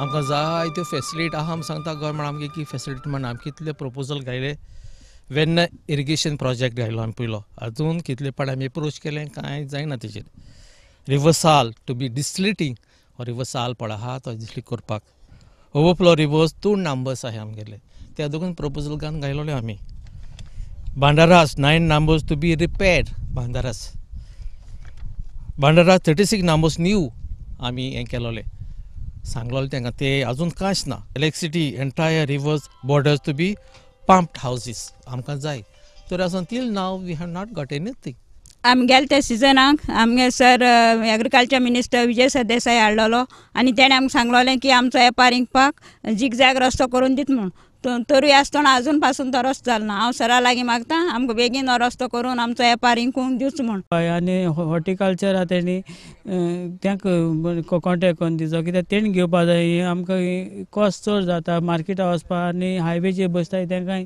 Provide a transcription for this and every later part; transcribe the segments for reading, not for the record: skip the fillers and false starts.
आमकां जायत्यो फेसिलिटी आहा. आमी सांगता गव्हर्मेंट आमकां की फेसिलिटी म्हण आमी कितले प्रपोजल घायले. वेन्ना इरिगेशन प्रोजेक्ट घायलो आमी पयलो, अजून कितले पाट आमी एप्रोच केलें कांय जायना तेजेर. रिवर साल टू बी डिस्टिलेटींग, हो रिवर साल पड आहा तो डिस्टिलेट करपाक. ओवरफ्लो रिवर्स 2 नंबर्स आहा आमगेले, त्या दोगून प्रपोजल घालून घायलोले आमी. बांदारास 9 numbers to be repaired, बांदारास बांदारास 36 numbers new आमी हें केलोले, सांगलोले तांकां, ते अजून कांयच ना. Electricity entire rivers borders to be pumped houses आमकां जाय, तर आसून till now we have not got anything. आमी गेले त्या सिजनाक आमगे sir agriculture minister Vijay Sardesai हाडलेलो आनी तेणें आमकां सांगलोलें की आमचो वेपार इंकपाक जिगझॅग रस्तो करून दित म्हूण. तरूय आसतना अजून पासून तो रस्तो जालो ना. हांव सरा लागीं मागता आमकां बेगीन हो रस्तो करून आमचो वेपार इंकूंक दिवचो म्हूण. आनी हॉर्टिकल्चर आहा तेणी तांकां कॉन्टेक्ट करून दिवचो, कित्याक तेणी घेवपा जाय. आमकां कॉस्ट चड जाता मार्केटाक वचपाक आनी हायवेचेर बसताय तांकां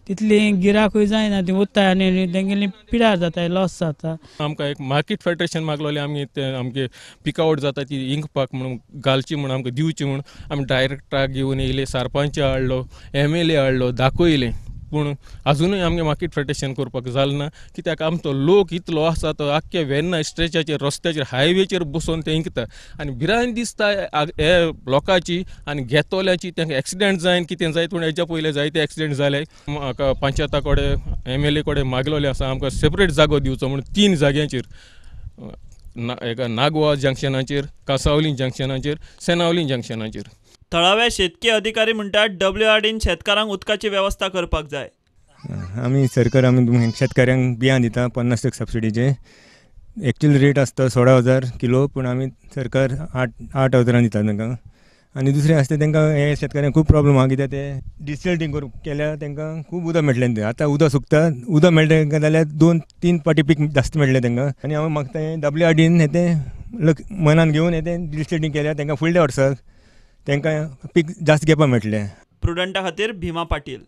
तितली गिराकूय जायना, ती उत्ताय आनी तेंगेली पिडार जाता, लॉस जाता. आमकां एक मार्केट फेडरेशन मागलोलें आमी, ते आमगे पिकआवट जाता ती इंकपाक म्हणून घालची म्हूण आमकां दिवची म्हूण. आमी डायरेक्टराक घेवन येयले, सरपंच हाडलो, MLA हाडलो, दाखयलें, पूण अजुनूय आमगे मार्केट फेडरेशन करपाक जालें ना. कित्याक आमचो लोक इतलो आसा तो आख्खे वेन्ना स्ट्रेचाचेर रस्त्याचेर हायवेचेर बसून ते इंकता आनी भिरांत दिसता हे लोकांची आनी घेतोल्याची. तांकां एक्सिडेंट जायन कितें जायत, पूण हेज्या पयलें जायते एक्सिडेंट जाले. म्हाका पंचायता कडेन MLA कडेन मागलोलें आसा आमकां सेपरेट जागो दिवचो म्हूण 3 जाग्यांचेर, एका नागवा जंक्शनाचेर, कासावली जंक्शनाचेर, सेनावली जंक्शनाचेर. थळावे शेतकी अधिकारी म्हणटात WRDन शेतकारांक उदकाची वेवस्था करपाक जाय. आमी सरकार आमी शेतकाऱ्यांक बियां दिता 50% सबसिडीचे. एक्चुअल रेट आसता 16,000 किलो, पूण आमी सरकार 8,000 दिता तांकां. आनी दुसरें आसता तांकां हे शेतकाऱ्यांक खूब प्रॉब्लम आहा, कित्याक ते डिस्टिलेटींग करून केल्यार तांकां खूब उदक मेळटलें. आतां उदक सुकता, उदक मेळटा तांकां जाल्यार 2-3 पाटी पीक जास्त मेळटलें तांकां. आनी हांव मागता हें WRDन हें तें मनान घेवन हें तें डिस्टिलेटींग केल्यार तांकां फुडल्या वर्साक तांकां पीक जास्त घेवपाक मेळटलें. प्रुडंटा खातीर भीमा पाटील.